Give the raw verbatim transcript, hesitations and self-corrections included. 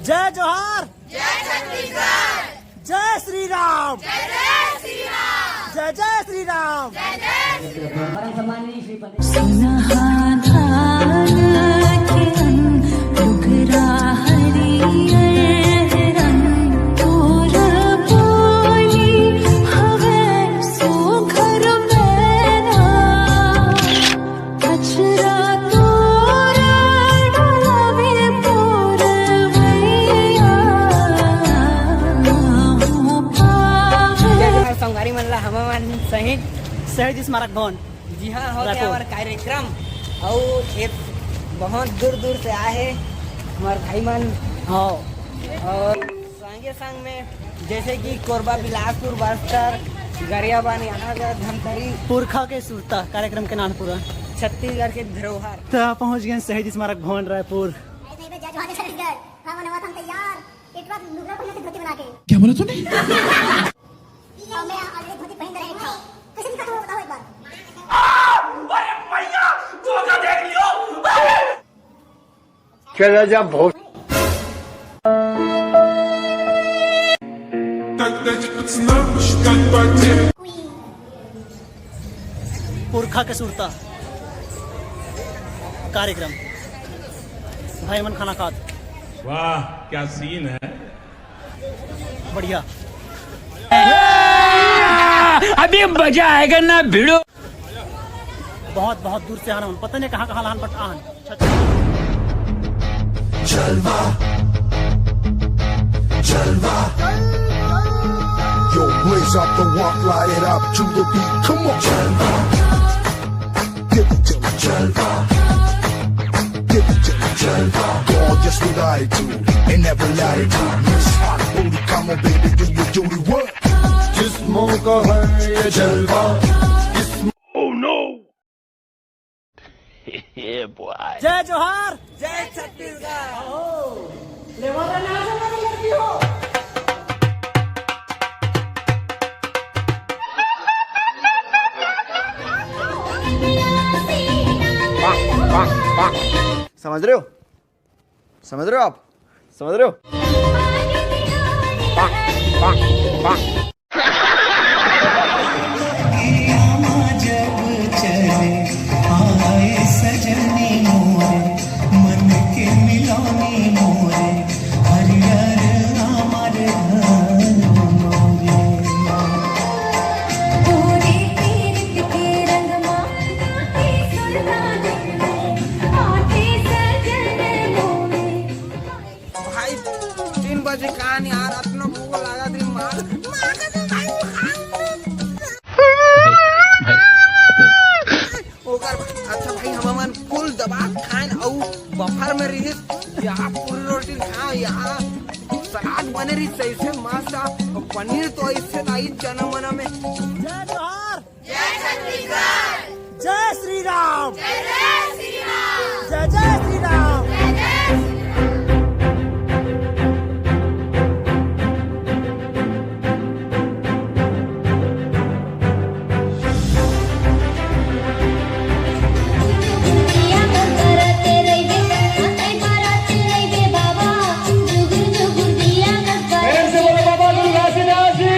जय जोहार। जय छत्तीसगढ़। जय श्री राम। जय जय श्री राम। जय जय श्री राम। जय जय श्री राम। जय जोहार संगवारी मन ला, हमन शहीद शहीद स्मारक भवन। जी हाँ, हो गया रायपुर। हमारा कार्यक्रम। और ये बहुत दूर दूर से आए हैं हमारे भाई मन। हाँ। और संगे संग में जैसे कि कोरबा, बिलासपुर, बस्तर, गरियाबंद, यहाँ का धमतरी। पुरखा के सुरता कार्यक्रम के नाम पूरा। छत्तीसगढ़ के धरोहर। तो पहुँच गए शहीद स्मारक भवन रायपुर। अरे नहीं बे, जय जोहार छत्तीसगढ़। हाँ, मने हुआ था हम तैयार। एक बार लुगड़ा पहने थे धोती बना के। क्या बोला तूने? और मैं already धोती पहन रहे था। कैसे दिखा तुम बताओ एक बार। अरे भैया, धोखा देख लियो। चला जा भोस। पुरखा के सुरता कार्यक्रम, भाई मन खाना खात। वाह, क्या सीन है। बढ़िया। अभी मजा आएगा ना भिड़ो। बहुत बहुत दूर से आना, पता नहीं कहाँ कहाँ लहान, but आन। जलवा, जलवा। Yo, blaze up the walk, light it up to the beat. Come on, जलवा। Give it to me, जलवा। Give it to me, जलवा। Gorgeous with attitude in every latitude. Miss Hot Booty, come on, baby, do your duty. What? जिस्मों का है ये जलवा। Oh no! Yeah, boy. जय जोहार। जय छत्तीसगढ़। समझ रहे हो? समझ रहे हो आप? समझ रहे हो? भाई, तीन बजे कान यार, अतना भूख लागत रही, मार, मार के तो भाई, ओकर, अच्छा भाई, हम मन फुल दबा खाएन, अउ बफर में रहिस, यहाँ पूरी रोटी खा, यहाँ सलाद बने रहिस, ऐसे मस्त, अउ पनीर तो ऐसे लाई चना मना में। जय जोहार। जय छत्तीसगढ़। जय श्री राम। जय जय श्री राम। जय जय श्री राम। जय जय श्री राम। प्रेम से बोलो बाबा दुर्गा से नाथ जी।